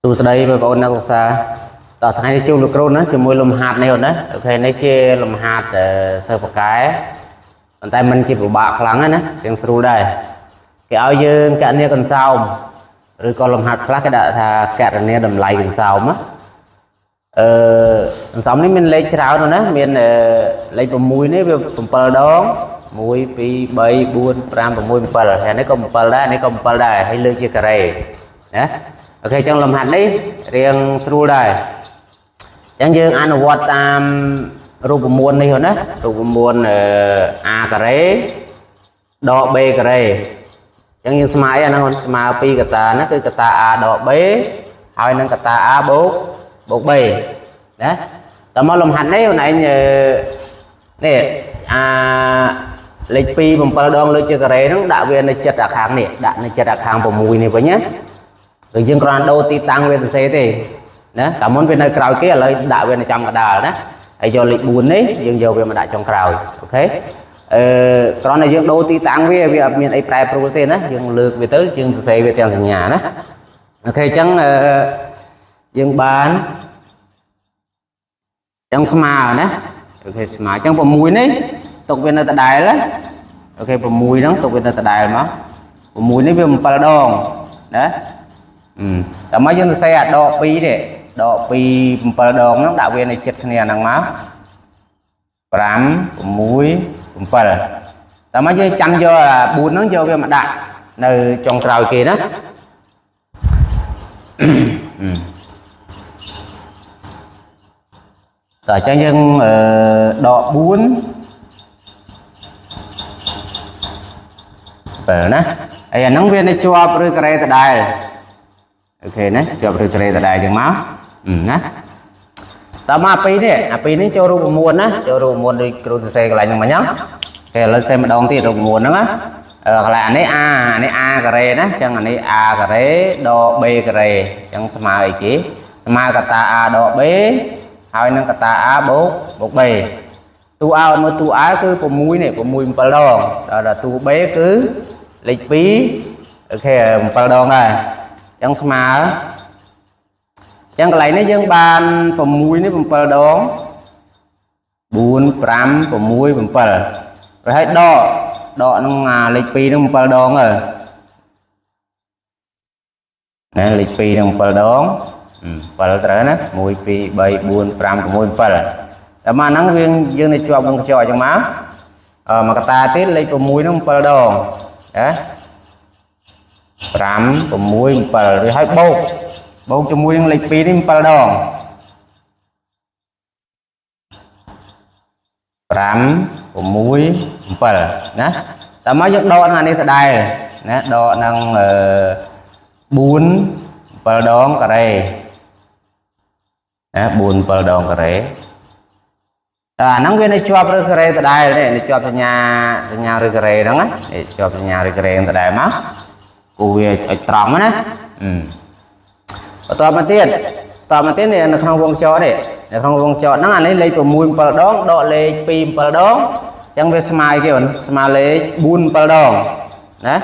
សួស្តីបងប្អូនអ្នកសិក្សាតោះថ្ងៃនេះជួបលោកគ្រូណាជាមួយលំហាត់នេះអូនណាអូខេនេះជាលំហាត់សិស្សពូកែប៉ុន្តែมันជាពិបាកខ្លាំងណាទាំងស្រួលដែរគេឲ្យយើងកណនីកន្សោមឬក៏លំហាត់ខ្លះគេដាក់ថាកណនីតម្លៃកន្សោមណាអឺកន្សោមនេះមានលេខច្រើនណាមានលេខ6នេះវា7ដង1 2 3 4 5 6 7ហើយនេះក៏7ដែរនេះក៏7ដែរហើយលើកជាការ៉េណាអូខេអញ្ចឹងលំហាត់នេះរៀងស្រួលដែរអញ្ចឹងយើងអនុវត្តតាមរូបមន្តនេះណារូបមន្ត a ការ៉េដក b ការ៉េអញ្ចឹងយើងស្មើអាហ្នឹងស្មើពីរកតាណាគឺកតា a ដក b ហើយនឹងកតា a បូកបូក b ណាតើមកលំហាត់នេះអូនឯងនេះអាលេខ2 7ដងលើកជាការ៉េហ្នឹងដាក់វានៅចិត្តអាខាងនេះដាក់នៅចិត្តអាខាង6នេះវិញណាគឺយើងគ្រាន់ដូរទីតាំងវាសរសេរទេណាកាលមុនវានៅក្រោយគេឥឡូវដាក់វានៅចំកណ្ដាលណាហើយយកលេខ4នេះយើងយកវាមកដាក់ចុងក្រោយអូខេអឺគ្រាន់តែយើងដូរទីតាំងវាវាអត់មានអីប្រែប្រួលទេណាយើងលើកវាទៅយើងសរសេរវាទាំងសញ្ញាណាអូខេអញ្ចឹងអឺយើងបានអញ្ចឹងស្មើណាអូខេស្មើអញ្ចឹង6នេះទុកវានៅដដែលណាអូខេ6ហ្នឹងទុកវានៅដដែលមក6នេះវា7ដងណាតែមកយើងសរសេរអាដក2នេះដក2 7ដងហ្នឹងដាក់វានៅចិត្តគ្នាហ្នឹងមក5 6 7តែមកយើងចាំយកអា4ហ្នឹងយកវាមកដាក់នៅចុងក្រោយគេណាតើអញ្ចឹងយើងដក4 7ណាហើយអាហ្នឹងវានៅជាប់ឬការ៉េដដែលអូខេណាជាប់ឬការ៉េដដែលអញ្ចឹងមកណាតើមកអាពីរនេះអាពីរនេះចូលរូបមន្តណាចូលរូបមន្តដូចគ្រូសរសេរកន្លែងហ្នឹងមកញ៉ាំគេឥឡូវសេម្ដងទៀតរូបមន្តហ្នឹងណាកន្លែងអានេះ A អានេះ A ការ៉េណាអញ្ចឹងអានេះ A ការ៉េដក B ការ៉េអញ្ចឹងស្មើអីគេស្មើកតា A ដក B ហើយនឹងកតា A បូកបូក B តួ A មើលតួ A គឺ6នេះ6 7ដងដល់តួ B គឺលេខ2អូខេ7ដងដែរអញ្ចឹងស្មើអញ្ចឹងកន្លែងនេះយើងបាន6នេះ7ដង4 5 6 7ហើយឲ្យដកដកនឹងអាលេខ2នឹង7ដងទៅណាលេខ2នឹង7ដង7ត្រូវណា1 2 3 4 5 6 7តែមកហ្នឹងវាយើងនៅជាប់វងខ្យល់អញ្ចឹងមកអឺមកកតាទៀតលេខ6នឹង7ដងណា5 6 7ឬឲ្យបូកបូកជាមួយនឹងលេខ2នេះ7ដង5 6 7ណាតែមកយើងដកនឹងអានេះដដែលណាដកនឹង4 7ដងការ៉េណា4 7ដងការ៉េតែអាហ្នឹងវានៅជាប់ឬការ៉េដដែលទេនៅជាប់សញ្ញាសញ្ញាឬការ៉េហ្នឹងណានេះជាប់សញ្ញាឬការ៉េដដែលមកគូវាឲ្យត្រង់ណាបន្តមកទៀតបន្តមកទៀតនេះនៅក្នុងវងចរនេះនៅក្នុងវងចរហ្នឹងអានេះលេខ6 7ដងដកលេខ2 7ដងអញ្ចឹងវាស្មើគេអូនស្មើលេខ4 7ដងណា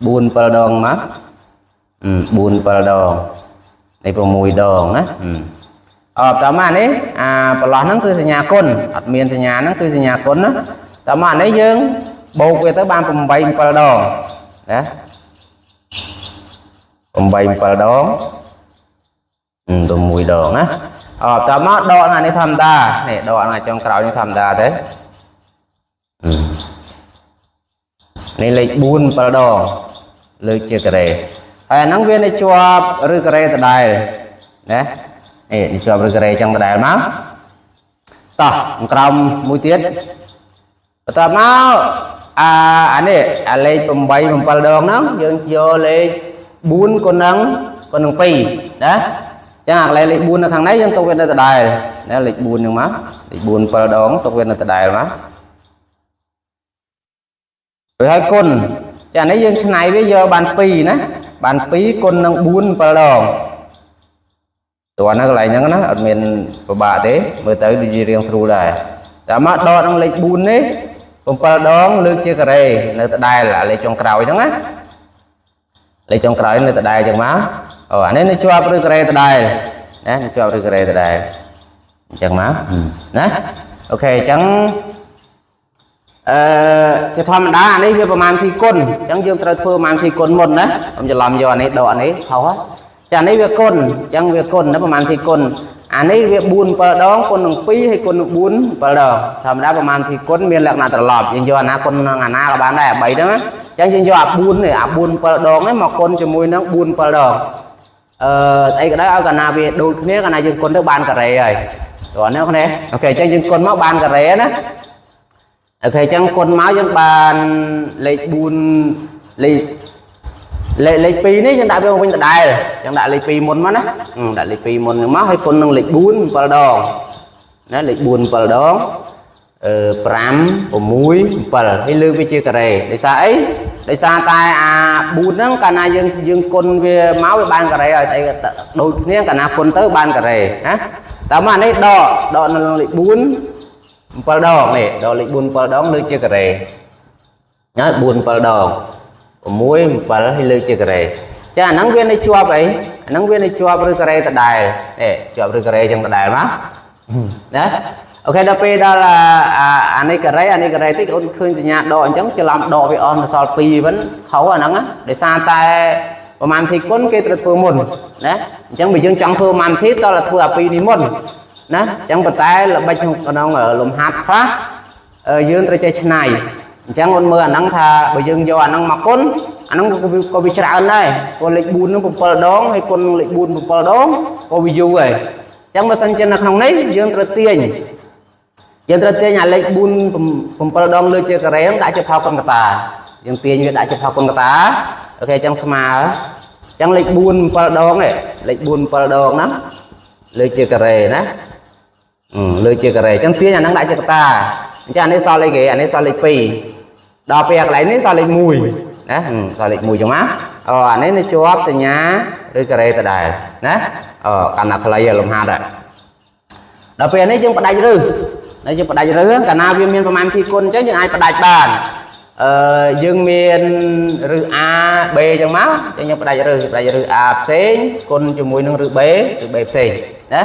4 7ដងមក4 7ដងនេះ6ដងណាអបតមកនេះអាប្រឡោះហ្នឹងគឺសញ្ញាគុណអត់មានសញ្ញាហ្នឹងគឺសញ្ញាគុណណាតមកនេះយើងបូកវាទៅបាន8 7ដងណា8 7ដងទៅ1ដងណាអបតមកដកអានេះធម្មតានេះដកអាចុងក្រោយនេះធម្មតាទេនេះលេខ4 7ដងលើកជាការ៉េហើយអាហ្នឹងវានៅជាប់ឬការ៉េដដែលណានេះនេះជាប់ឬការ៉េចឹងដដែលមកតោះក្រោមមួយទៀតបន្តមកអាអានេះអាលេខ8 7ដងហ្នឹងយើងយកលេខ4គុណនឹងគុណនឹង2ណាចឹងអាកន្លែងលេខ4នៅខាងនេះយើងទុកវានៅដដែលណាលេខ4ហ្នឹងមកលេខ4 7ដងទុកវានៅដដែលមករួចហើយគុណចានេះយើងឆ្នៃវាយកបាន2ណាបាន2គុណនឹង4 7ដងតើនៅកន្លែងហ្នឹងណាអត់មានពិបាកទេមើលទៅដូចជារៀងស្រួលដែរតែមកដកនឹងលេខ4នេះ7ដងលើកជាការ៉េនៅដដែលអាលេខចុងក្រោយហ្នឹងណា លេខចុងក្រោយនៅដដែលអញ្ចឹងមកអូអានេះនៅជាប់ឬការ៉េដដែលណានៅជាប់ឬការ៉េដដែលអញ្ចឹងមកណា OK អញ្ចឹងអឺជាធម្មតាអានេះវាប្រមាណធីគុណអញ្ចឹងយើងត្រូវធ្វើប្រមាណធីគុណមុនណាខ្ញុំច្រឡំយកអានេះដកអានេះខុសចាអានេះវាគុណអញ្ចឹងវាគុណណាប្រមាណធីគុណអានេះវា4 7ដងគុណនឹង2ហើយគុណនឹង4 7ដងធម្មតាប្រមាណធីគុណមានលក្ខណៈត្រឡប់យើងយកអាណាគុណនឹងអាណាក៏បានដែរ3ហ្នឹងណាអញ្ចឹងយើងយកអា4នេះអា4 7ដងនេះមកគុណជាមួយនឹង4 7ដងអឺអីក៏ដោយឲ្យកាលណាវាដូចគ្នាកាលណាយើងគុណទៅបានការ៉េហើយតោះនេះគ្នា OK អញ្ចឹងយើងគុណមកបានការ៉េណា OK អញ្ចឹងគុណមកយើងបានលេខ4លេខលេខលេខ2នេះយើងដាក់វាមកវិញដដែលអញ្ចឹងដាក់លេខ2មុនមកណាដាក់លេខ2មុនហ្នឹងមកហើយគុណនឹងលេខ4 7ដងណាលេខ4 7ដងអឺ5 6 7ហើយលើកវាជាការ៉េដោយសារអីដោយសារតែអា4ហ្នឹងកាលណាយើងយើងគុណវាមកវាបានការ៉េហើយស្អីដូចគ្នាកាលណាគុណទៅបានការ៉េណាតើមកអានេះដកដកនៅលេខ4 7ដងនេះដកលេខ4 7ដងលើកជាការ៉េណា4 7ដង6 7ហើយលើកជាការ៉េចាអាហ្នឹងវានៅជាប់អីអាហ្នឹងវានៅជាប់ឬការ៉េដដែលនេះជាប់ឬការ៉េចឹងដដែលមកណា OK ដល់ពេលដល់អាអានេះការ៉េអានេះការ៉េតិចអូនឃើញសញ្ញាដកអញ្ចឹងច្រឡំដកវាអស់នៅសល់2វិញខុសអាហ្នឹងណាដោយសារតែប្រមាណធីគុណគេត្រូវធ្វើមុនណាអញ្ចឹងបើយើងចង់ធ្វើប្រមាណធីតើធ្វើអា2នេះមុនណាអញ្ចឹងប៉ុន្តែល្បិចក្នុងលំហាត់ខ្លះយើងត្រូវចេះឆ្នៃអញ្ចឹងអូនមើលអាហ្នឹងថាបើយើងយកអាហ្នឹងមកគុណអាហ្នឹងក៏វាច្រើនដែរព្រោះលេខ4ហ្នឹង7ដងហើយគុណនឹងលេខ4 7ដងក៏វាយូរហើយអញ្ចឹងបើសិនជានៅក្នុងនេះយើងត្រូវទាញយើងត្រូវទាញអាលេខ4 7ដងលើជាការ៉េដាក់ជាផលគុណកតាយើងទាញវាដាក់ជាផលគុណកតា OK អញ្ចឹងស្មើអញ្ចឹងលេខ4 7ដងនេះលេខ4 7ដងណាលើជាការ៉េណាលើជាការ៉េអញ្ចឹងទាញអាហ្នឹងដាក់ជាកតាអញ្ចឹងអានេះសល់លេខគេអានេះសល់លេខ2ដល់ពេលកន្លែងនេះសល់លេខ1ណាសល់លេខ1ចឹងមកអូអានេះនៅជាប់សញ្ញាឬការ៉េដដែលណាអូកាន់តែខ្លីលំហាត់ដែរដល់ពេលនេះយើងផ្ដាច់រឹសនេះយើងផ្ដាច់រឹសកាលណាវាមានប្រមាណទីគុណអញ្ចឹងយើងអាចផ្ដាច់បានអឺយើងមានរឹស A B អញ្ចឹងមកអញ្ចឹងយើងផ្ដាច់រឹសផ្ដាច់រឹស A ផ្សេងគុណជាមួយនឹងរឹស B រឹស B ផ្សេងណា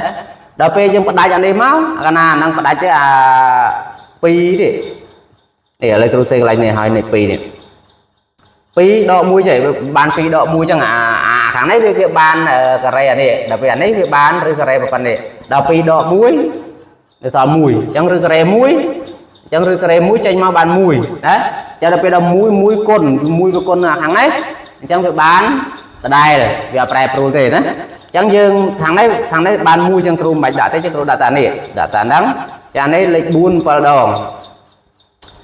ដល់ពេលយើងផ្ដាច់អានេះមកកាលណាអាហ្នឹងផ្ដាច់ទៅអា2នេះនេះឥឡូវគ្រូសេកន្លែងនេះហើយនេះ2នេះ2ដក1ចេះបាន2ដក1ចឹងអាអាខាងនេះវាវាបានការ៉េអានេះដល់ពេលអានេះវាបានឬការ៉េប៉ុណ្ណេះដល់2ដក1នៅសល់1អញ្ចឹងឬការ៉េ1អញ្ចឹងឬការ៉េ1ចេញមកបាន1ណាចឹងដល់ពេលដល់1 1គុណ1វាគុណអាខាងនេះអញ្ចឹងវាបានដដែលវាអត់ប្រែប្រួលទេណាអញ្ចឹងយើងខាងនេះខាងនេះបាន1ចឹងគ្រូមិនបាច់ដាក់ទេចឹងគ្រូដាក់តានេះដាក់តាហ្នឹងចានេះលេខ4 7ដង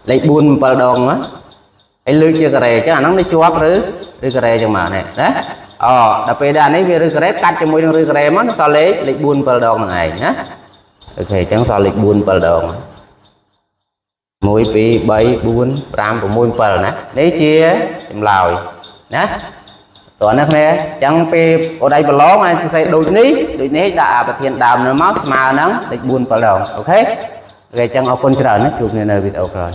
លេខ4 7ដងណាហើយលើកជាការ៉េអញ្ចឹងអាហ្នឹងនេះជាប់ឬឬការ៉េចឹងមកនេះណាអូដល់ពេលដល់អានេះវាឬការ៉េកាត់ជាមួយនឹងឬការ៉េមកសល់លេខលេខ4 7ដងហ្នឹងឯងណា OK អញ្ចឹងសល់លេខ4 7ដង1 2 3 4 5 6 7ណានេះជាចម្លើយណាតោះណាគ្នាអញ្ចឹងពេលអូនឯងប្រឡងអាចសរសេរដូចនេះដូចនេះដាក់អាប្រធានដើមនៅមកស្មើនឹងលេខ4 7ដង OK OK អញ្ចឹងអរគុណច្រើនណាជួបគ្នានៅវីដេអូក្រោយ។